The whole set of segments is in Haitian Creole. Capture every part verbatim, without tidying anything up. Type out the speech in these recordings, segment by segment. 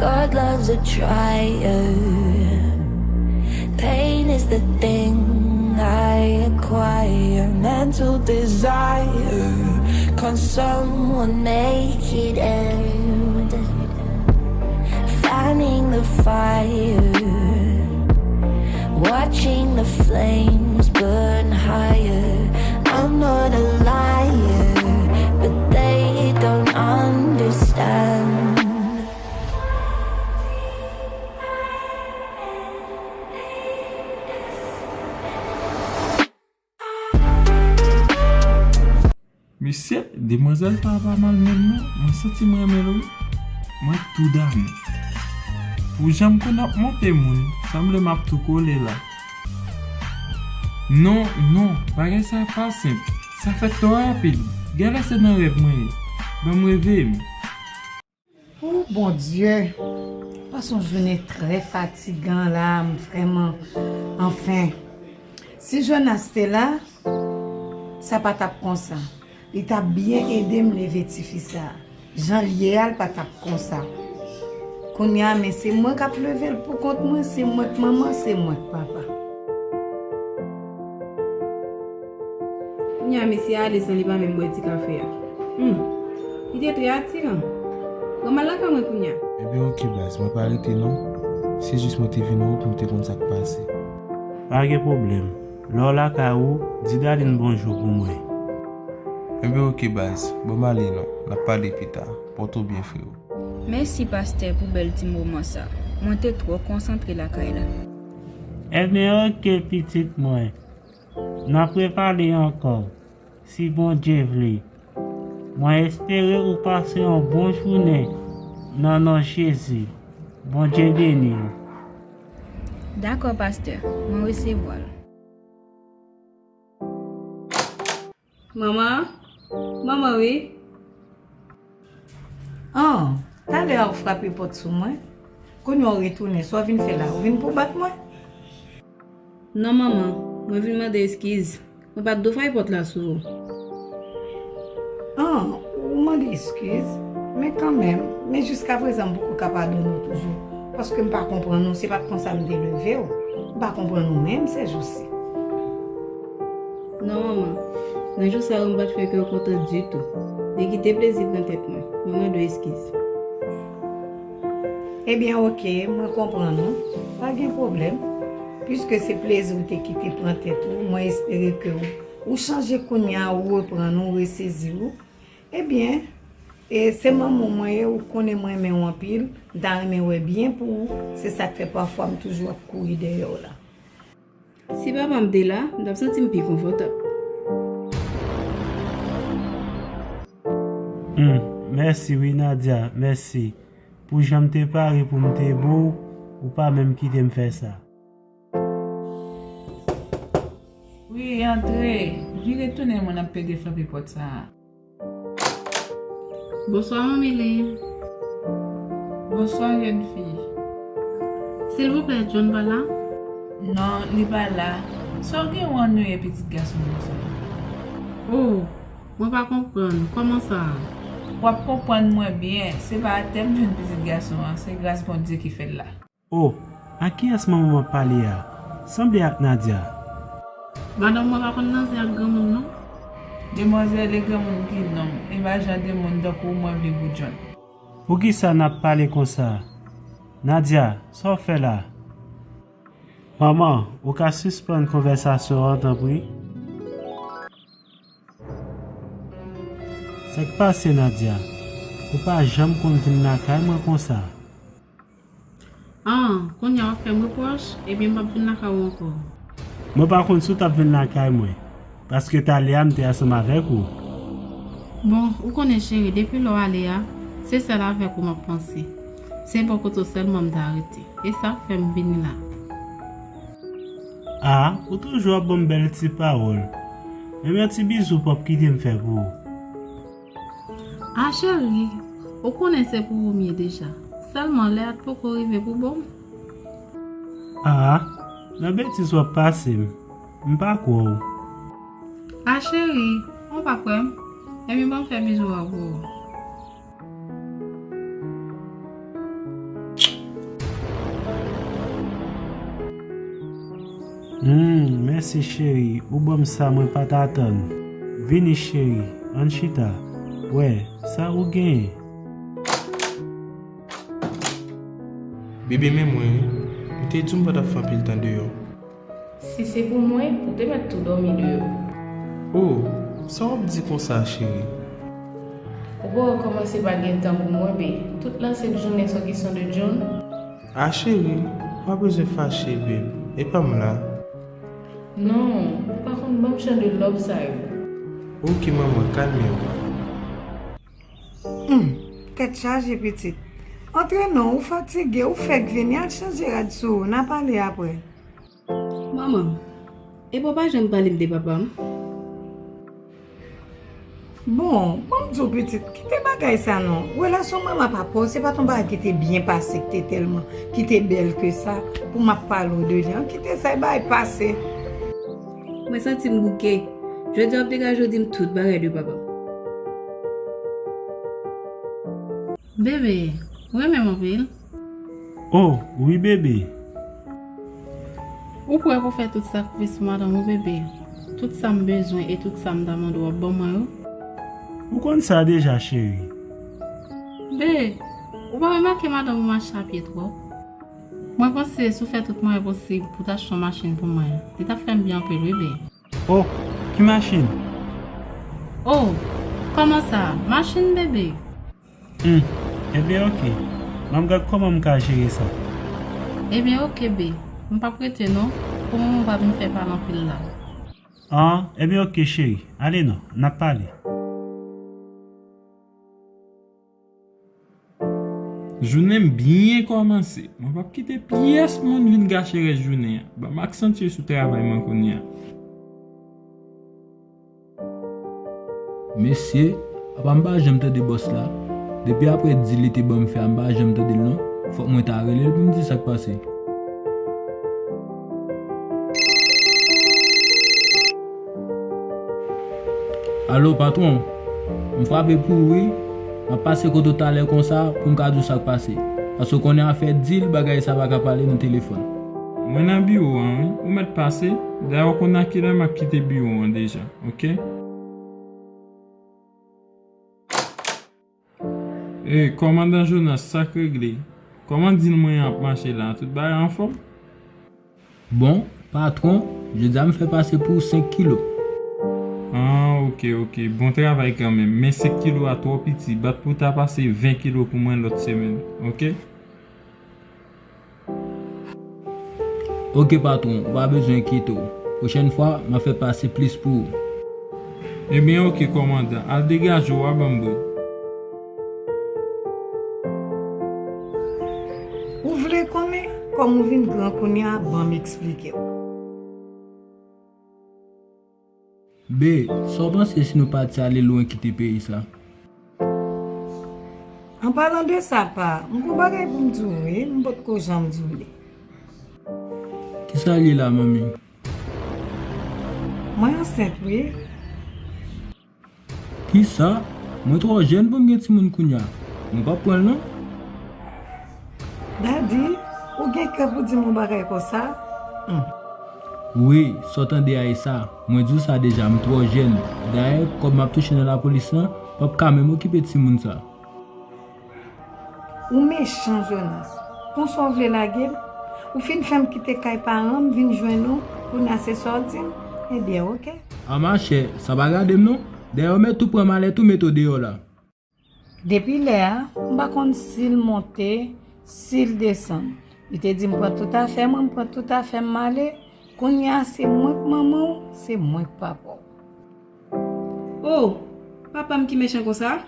God loves a trier. Pain is the thing I acquire. Mental desire. Can someone make it end? Fanning the fire. Watching the flames burn higher. I'm not a liar, but they don't understand. Mesye, demwazèl sa a pa mal menm non, mwen santi m renmen l wi. Mwen tou damou. Pou jan m konn ap monte moun, sanble m ap tou kole la. Non, non, bagay sa a pa senp. Sa fèt twò rapid. Genlè se nan rèv mwen ye. Ban m reveye m. O Bondye, pase yon jounen trè fatigan la, m vrèman, anfen. Si Jonas te la, sa pa t ap konsa. Li t ap byen ede m leve tifi sa a. Jan l ye a, l pa t ap konsa. Kounye a, men se mwen k ap leve l poukont mwen, se mwen k manman, se mwen k papa. Kounye a, mesye a ale san li pa menm bwè ti kafe a. Humm, li te trè atiran. Bon, m al lakay mwen kounye a. Ebyen, oke, baz, mwen pa rete non. Se jis mwen te vin wè w pou m te konn sa k pase. Pa gen pwoblèm. Lè w lakay ou, di Darline bonjou pou mwen. Ebyen, oke, baz, ban m ale non. N ap pale pita. Pòte w byen, freo. Mèsi, pastè, pou bèl ti moman sa. Mwen te twò konsantre lakay la. Ebyen, oke, pitit mwen. N ap repale ankò, si Bondye vle. Mwen espere ou pase yon bon jounen nan non Jezi. Bondye beni w. Dakò, pastè. Mwen resevwa l. Manman? Manman wi. An, talè a ou frape pòt sou mwen. Kounye a ou retounen, sa w vin fè la? Ou vin pou bat mwen? Non manman, mwen vin mande eskiz. Mwen pa t dwe frape pòt la sou ou. An, ou mande eskiz? Men kanmenm, men jiskaprezan m poko ka padone w toujou. Paske m pa konprann ou, se pa t konsa m te leve w. M pa konprann ou menm sèjousi. Non manman, nan jou sa yo m pa t fè kè w kontan ditou. Te kite plezi pran tèt mwen. Mwen mande w eskiz. Ebyen oke, mwen konprann ou. Pa gen pwoblèm. Piske se plezi w te kite pran tèt ou, mwen espere ke w, ou chanje kounye a, ou reprann ou, ou resezi w. Ebyen, e se manman w mwen ye, ou konnen mwen renmen w anpil, m ta renmen wè byen pou ou, se sa k fè pafwa m toujou ap kouri dèyè w la. Si papa m te la, m t ap santi m pi konfòtab. Humm, mèsi wi Nadia, mèsi. Pou jan m te pare pou m te bo w, ou pa menm kite m fè sa. Wi, antre. Vire tounen mwen ap pede frape pòt sa a. Bonswa manmi Lynn. Bonswa jèn fi. Silvouplè, John pa la? Non, li pa la. Sa w gen w annwiye pitit gason m konsa? Oh, mwen pa konprann. Kòman sa? W ap konprann mwen byen. Se pa atè m jwenn pitit gason an, se gras Bondye ki fè l la. Oh, ak kiyès manman w ap pale a? Sanble ak Nadia. Madanm mwen pa konn danse ak granmoun non. Demwazèl e granmoun ki nonm, e pa jan de moun tankou w mwen vle pou John. Poukisa n ap pale konsa? Nadia, sa w fè la? Manman, ou ka sispann konvèsasyon an tanpri? Sa k pase Nadia? Ou pa janm konn vin lakay mwen konsa. An, kounye a w ap fè m repwòch? Ebyen m p ap vin lakay ou ankò. Mwen pa konn si w t ap vin lakay mwen, paske talè a m te ansanm avèk ou. Bon, ou konnen cheri, depi lè w ale a, se sèl avèk ou m ap panse. Se bò kote w sèlman m ta rete. E sa k fè m vini la. A, ou toujou ap ban m bèl ti pawòl. Menm yon ti bizou p ap kite m fè pou ou. A cheri, ou konnen se pou ou m ye deja. Sèlman lè a t poko rive pou bon m. A, nan betiz w ap pase m. M pa kwè w. A cheri, ou pa kwè m? Ebyen ban m fè bizou a pou ou. Hmm, mèsi cheri, ou ban m sa mwen pa t atann. Vini cheri, ann chita. Wè, sa ou genyen? Bebe, men mwen wi. M te di w m pa t ap fè anpil tan deyò. Si se pou mwen, ou te mèt tou dòmi deyò. Oh, sa w ap di konsa, cheri? Ou pa wè kòmanse pa gen tan pou mwen, be. Tout lasenk jounen se yon kesyon de John. Ah, cheri, ou pa bezwen fache, babe. E pa m la. Non, ou pa konn ban m jan de love sa yo. Ok, manman, kalme w. Hum, tèt chaje, pitit. Antre non, ou fatige, ou fèk vini, al chanje rad sou ou, n a pale apre. Manman, epi w pa janm pale m de papa m? Bon, ban m di w pitit, kite bagay sa non. Relasyon mwen m ap apò, se pa t yon bagay ki te byen pase, ki te tèlman, ki te bèl ke sa, pou m ap pale w de li an. Kite sa, e bagay pase. Mwen santi m bouke. Jodi a w ap degaje w di m tout bagay de papa m. Bebe, ou renmen m anpil? Oh, wi bebe. Ou prè pou fè tout sakrifis pou madanm ou, bebe? Tout sa m bezwen e tout sa m ta mande w ap ban mwen yo? Ou konn sa deja, cheri. Be, ou pa remake madanm ou mache a pye twòp? Mwen panse si w fè tout mwayen posib pou w ta achte yon machin pou mwen, li t ap fè m byen anpil wi, be. Oh, ki machin? Oh, kòman sa? Machin, bebe. Hmm, ebyen oke. M ap gad kòman m ka jere sa. Ebyen oke, be. M p ap rete non. Pou moman m pa vin fè pale anpil la. Ah, ebyen oke, cheri. Ale non, n ap pale. Jounen m byen kòmanse. Mwen p ap kite pyès moun vin gache rès jounen an. Ban m aksantye sou travay mwen kounye a. Mesye, apa m pa janm tande bòs la? Depi apre dil li te ban m fè a, m pa janm tande l non. Fòk mwen ta rele l pou m di sa k pase. Alo, patwon. M frape pou ou wi. M ap pase kote w talè konsa pou m ka di w sa k pase. Paske w konnen afè dil, bagay sa pa ka pale nan telefòn. Mwen nan biwo an wi. Ou mèt pase. Dayè w konn a kilè m ap kite biwo an deja, oke? Ey, kòmandan Jonas, sa k regle? Kòman dil mwen an ap mache la? Tout bagay anfòm? Bon, patwon, jodi a m fè pase pou w senk kilo. Ah, oke, oke. Bon travay kanmenm. Men senk kilo a twò piti. Bat pou w ta pase ven kilo pou mwen lòt semèn, oke? Oke patwon, ou pa bezwen enkyete w. Pwochèn fwa, m ap fè pase plis pou ou. Ebyen oke kòmandan, al degaje w a ban m bri. Ou vle konnen kòm ou vin gran kounye a, ban m eksplike w. Be, sa w panse si nou pati ale lwen kite peyi sa? An palan de sa, pa, m gon bagay pou m di w wi, m potko janm di w li. Kisa l ye la, manmi? Mwen ansent wi. Kisa? Mwen twò jèn pou m gen timoun kounya. Mwen p ap pran l non. Dadi, ou gen kè pou di m yon bagay konsa? Hum. Wi, sa w tande a e sa. Mwen di w sa deja, m twò jèn. Dayè, kòb m ap touche nan lapolis lan p ap ka menm okipe timoun sa. Ou mechan, Jonas. Konsa w vle lage m? Ou fin fè m kite kay paran m, vin jwenn ou, kounye a se sa w di m? Ebyen, oke. A machè, sa pa gade m non. Dayè, w mèt tou pran malèt ou mete w deyò la. Depi lè a, m pa konn si l monte, si l desann. Li te di m pran tout afè mwen, m pran tout afè m, m ale. Kounye a, se mwen k manman w, se mwen k papa w. Oh, papa m ki mechan konsa?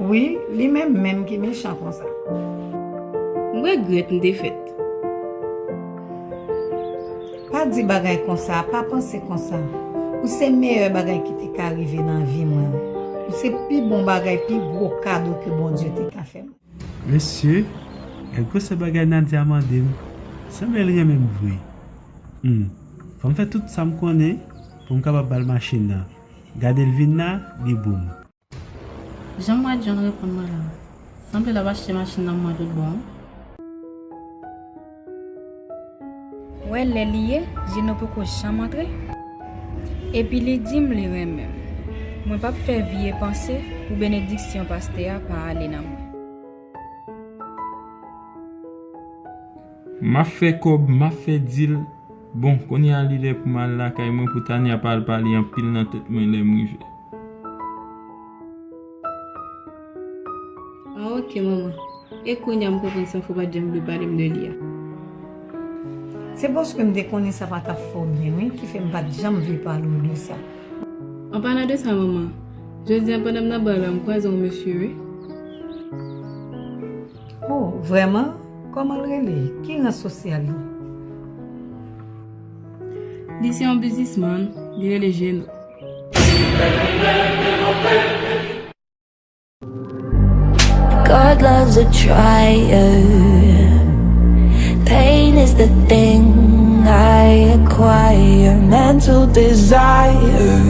Wi, li menm menm ki mechan konsa. M regrèt m te fèt. Pa di bagay konsa, pa panse konsa. Ou se meyè bagay ki te ka rive nan vi mwen. Ou se pi bon bagay, pi gwo kado ke Bondye te ka fè m. Mesye, gad gwosè bagay Nadia mande m. Sanble l renmen m vre. Hmm. Fò m fè tout sa m konnen pou m kapab ba l machin nan. Gade l vin la, li boum. Jan m wè John reponn mwen la, sanble l ap achte machin nan pou mwen tout bon. Wè lè li ye, Jeno poko janm antre. Epi li di m li renmen m. Mwen p ap fè vye panse pou benediksyon pastè a pa ale nan mwen. M ap fè kòb, m ap fè dil. Bon, kounye a li lè pou m al lakay mwen pou Tania pa al pale anpil nan tèt mwen lè m rive. Ah, ok, manman. E kounye a m konprann san fò w pa t janm vle pale m de li a. Se paske m te konnen sa pa t ap fè w byen, wi, ki fè m pa t janm vle pale w de sa. An palan de sa, manman, jodi a pandan m nan ba la, m kwaze yon mesye, wi. Oh, vrèman? Kòman l rele? Ki ran sosyal li? Li se yon biznismann, li rele Jeno. God loves a trier. Pain is the thing I acquire. Mental desire.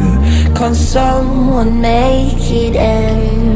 Can someone make it end?